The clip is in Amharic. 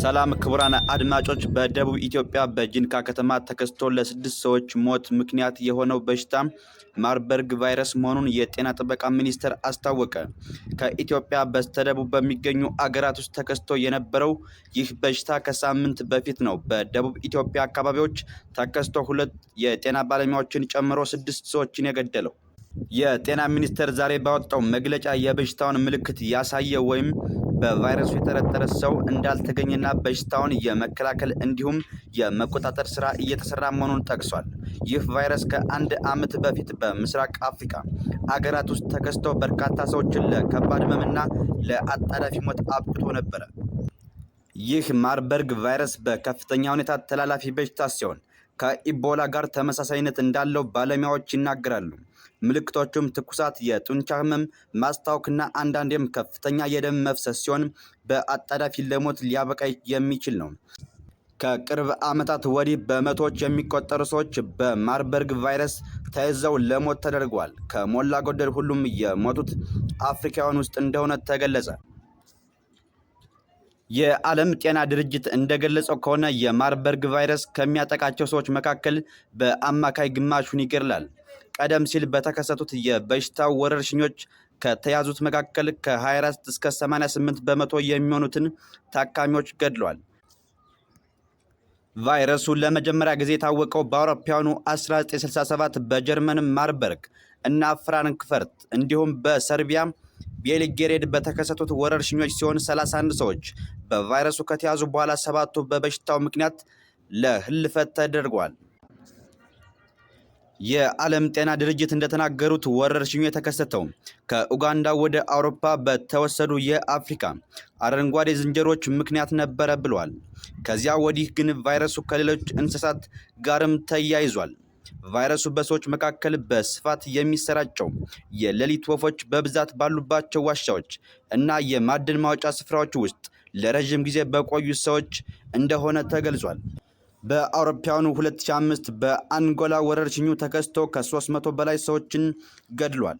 ሰላም ክቡራን አድማጮች፣ በደቡብ ኢትዮጵያ በጂንካ ከተማ ተከስቶ ለስድስት ሰዎች ሞት ምክንያት የሆነው በሽታ ማርበርግ ቫይረስ መሆኑን የጤና ጥበቃ ሚኒስቴር አስታወቀ። ከኢትዮጵያ በስተደቡብ በሚገኙ አገራት ውስጥ ተከስቶ የነበረው ይህ በሽታ ከሳምንት በፊት ነው በደቡብ ኢትዮጵያ አካባቢዎች ተከስቶ ሁለት የጤና ባለሙያዎችን ጨምሮ ስድስት ሰዎችን የገደለው። የጤና ሚኒስቴር ዛሬ ባወጣው መግለጫ የበሽታውን ምልክት ያሳየ ወይም በቫይረሱ የተጠረጠረ ሰው እንዳልተገኘና በሽታውን የመከላከል እንዲሁም የመቆጣጠር ስራ እየተሰራ መሆኑን ጠቅሷል። ይህ ቫይረስ ከአንድ ዓመት በፊት በምስራቅ አፍሪካ አገራት ውስጥ ተከስቶ በርካታ ሰዎችን ለከባድ ህመምና ለአጣዳፊ ሞት አብቅቶ ነበረ። ይህ ማርበርግ ቫይረስ በከፍተኛ ሁኔታ ተላላፊ በሽታ ሲሆን ከኢቦላ ጋር ተመሳሳይነት እንዳለው ባለሙያዎች ይናገራሉ። ምልክቶቹም ትኩሳት፣ የጡንቻ ህመም፣ ማስታወክና አንዳንዴም ከፍተኛ የደም መፍሰስ ሲሆን በአጣዳፊ ለሞት ሊያበቃ የሚችል ነው። ከቅርብ ዓመታት ወዲህ በመቶዎች የሚቆጠሩ ሰዎች በማርበርግ ቫይረስ ተይዘው ለሞት ተደርገዋል። ከሞላ ጎደል ሁሉም የሞቱት አፍሪካውያን ውስጥ እንደሆነ ተገለጸ። የዓለም ጤና ድርጅት እንደገለጸው ከሆነ የማርበርግ ቫይረስ ከሚያጠቃቸው ሰዎች መካከል በአማካይ ግማሹን ይገድላል። ቀደም ሲል በተከሰቱት የበሽታው ወረርሽኞች ከተያዙት መካከል ከ24 እስከ 88% የሚሆኑትን ታካሚዎች ገድሏል። ቫይረሱ ለመጀመሪያ ጊዜ የታወቀው በአውሮፓውያኑ 1967 በጀርመን ማርበርግ እና ፍራንክፈርት እንዲሁም በሰርቢያ ቤልግሬድ በተከሰቱት ወረርሽኞች ሲሆን 31 ሰዎች በቫይረሱ ከተያዙ በኋላ ሰባቱ በበሽታው ምክንያት ለህልፈት ተደርጓል። የዓለም ጤና ድርጅት እንደተናገሩት ወረርሽኙ የተከሰተው ከኡጋንዳ ወደ አውሮፓ በተወሰዱ የአፍሪካ አረንጓዴ ዝንጀሮች ምክንያት ነበረ ብሏል። ከዚያ ወዲህ ግን ቫይረሱ ከሌሎች እንስሳት ጋርም ተያይዟል። ቫይረሱ በሰዎች መካከል በስፋት የሚሰራጨው የሌሊት ወፎች በብዛት ባሉባቸው ዋሻዎች እና የማዕድን ማውጫ ስፍራዎች ውስጥ ለረዥም ጊዜ በቆዩ ሰዎች እንደሆነ ተገልጿል። በአውሮፓውያኑ 2005 በአንጎላ ወረርሽኙ ተከስቶ ከ300 በላይ ሰዎችን ገድሏል።